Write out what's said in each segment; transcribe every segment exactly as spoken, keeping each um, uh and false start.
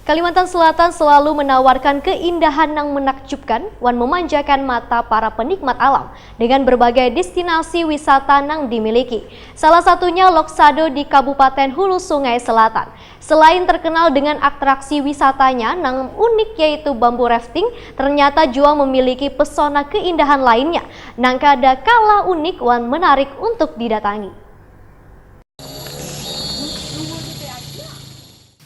Kalimantan Selatan selalu menawarkan keindahan nang menakjubkan wan memanjakan mata para penikmat alam dengan berbagai destinasi wisata nang dimiliki. Salah satunya Loksado di Kabupaten Hulu Sungai Selatan. Selain terkenal dengan atraksi wisatanya nang unik yaitu bamboo rafting, ternyata jua memiliki pesona keindahan lainnya nang kada kalah unik wan menarik untuk didatangi.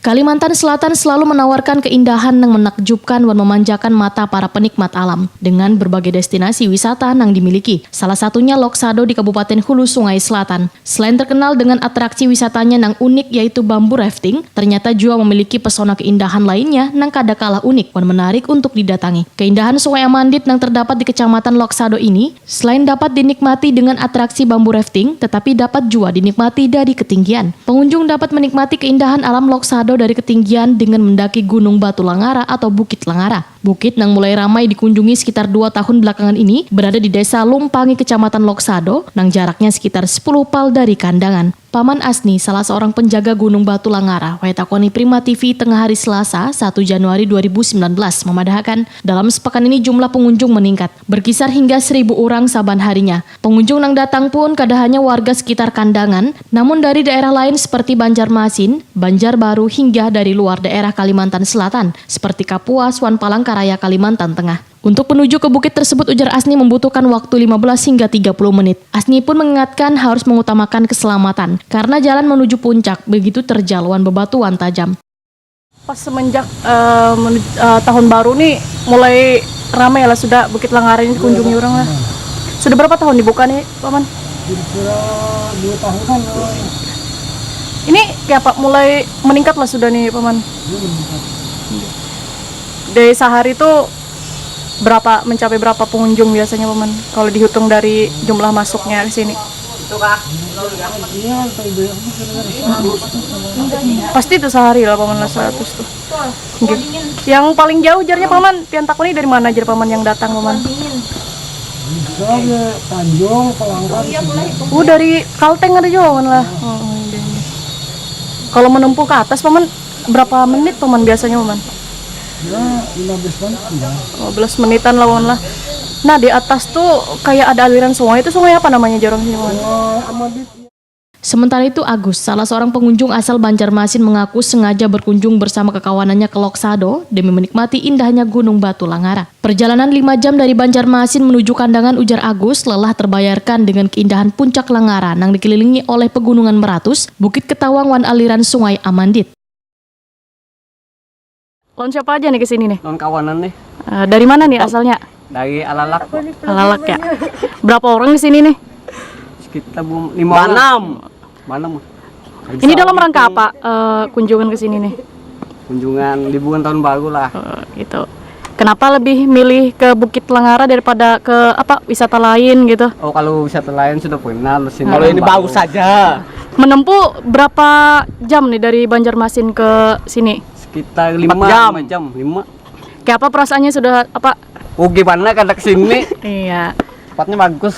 Kalimantan Selatan selalu menawarkan keindahan nang menakjubkan wan memanjakan mata para penikmat alam dengan berbagai destinasi wisata nang dimiliki. Salah satunya Loksado di Kabupaten Hulu Sungai Selatan. Selain terkenal dengan atraksi wisatanya nang unik yaitu bamboo rafting, ternyata jua memiliki pesona keindahan lainnya nang kada kalah unik wan menarik untuk didatangi. Keindahan Sungai Amandit nang terdapat di Kecamatan Loksado ini selain dapat dinikmati dengan atraksi bamboo rafting, tetapi dapat jua dinikmati dari ketinggian. Pengunjung dapat menikmati keindahan alam Loksado dari ketinggian dengan mendaki Gunung Batu Langara atau Bukit Langara. Bukit nang mulai ramai dikunjungi sekitar dua tahun belakangan ini berada di Desa Lumpangi, Kecamatan Loksado, nang jaraknya sekitar sepuluh pal dari Kandangan. Paman Asni, salah seorang penjaga Gunung Batu Langara, wayatakoni Prima T V tengah hari Selasa, satu Januari dua ribu sembilan belas, memadahakan, dalam sepekan ini jumlah pengunjung meningkat, berkisar hingga seribu orang saban harinya. Pengunjung nang datang pun kada hanya warga sekitar Kandangan, namun dari daerah lain seperti Banjarmasin, Banjarbaru, hingga dari luar daerah Kalimantan Selatan, seperti Kapuas wan Palangkaraya, Kalimantan Tengah. Untuk menuju ke bukit tersebut, ujar Asni, membutuhkan waktu lima belas hingga tiga puluh menit. Asni pun mengingatkan harus mengutamakan keselamatan karena jalan menuju puncak begitu terjal wan bebatuan tajam. Pas semenjak uh, menuju, uh, tahun baru nih mulai ramai lah sudah Bukit Langara ini dikunjungi orang lah. Sudah berapa tahun dibuka nih, Paman? Kira-kira dua tahunan. Ini kayak apa? Mulai meningkat lah sudah nih, Paman. Dari sehari tuh berapa, mencapai berapa pengunjung biasanya, Paman, kalau dihitung dari jumlah masuknya ke sini? Pasti itu sehari lah, Paman, lah seratus tuh. Yang paling jauh jarnya, Paman, pian takuni dari mana jar, Paman, yang datang, Paman? Oh, dari Kalteng ada jua, Paman, lah. Kalau menempuh ke atas, Paman, berapa menit, Paman, biasanya, Paman? Ya, lima belas menit. Lima belas menitan lawan lah. Nah, di atas tuh kayak ada aliran sungai. Itu sungai apa namanya, jar urang sini, Paman? Sementara itu, Agus, salah seorang pengunjung asal Banjarmasin, mengaku sengaja berkunjung bersama kekawanannya ke Loksado demi menikmati indahnya Gunung Batu Langara. Perjalanan lima jam dari Banjarmasin menuju Kandangan, ujar Agus, lelah terbayarkan dengan keindahan Puncak Langara nang dikelilingi oleh Pegunungan Meratus, Bukit Ketawang, wan aliran Sungai Amandit. Lawan siapa aja nih ke sini nih? Lawan kawanan nih. Uh, dari mana nih asalnya? Dari Alalak. Alalak ya. Berapa orang di sini nih? Sekitar lima orang. Enam. Mana? Ini dalam rangka apa uh, kunjungan ke sini nih? Kunjungan liburan tahun baru lah. Uh, gitu. Kenapa lebih milih ke Bukit Langara daripada ke apa wisata lain gitu? Oh, kalau wisata lain sudah pernah, sini. Kalau ini baru saja. Menempuh berapa jam nih dari Banjarmasin ke sini? Sekitar lima jam. Lima jam, lima. Kayak apa perasaannya sudah apa? Oh, gimana kada ke sini? Iya. Tempatnya bagus.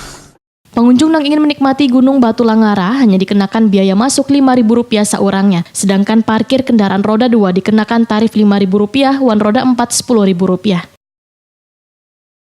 Pengunjung nang ingin menikmati Gunung Batu Langara hanya dikenakan biaya masuk lima ribu rupiah saurangnya, sedangkan parkir kendaraan roda dua dikenakan tarif lima ribu rupiah wan roda empat sepuluh ribu rupiah.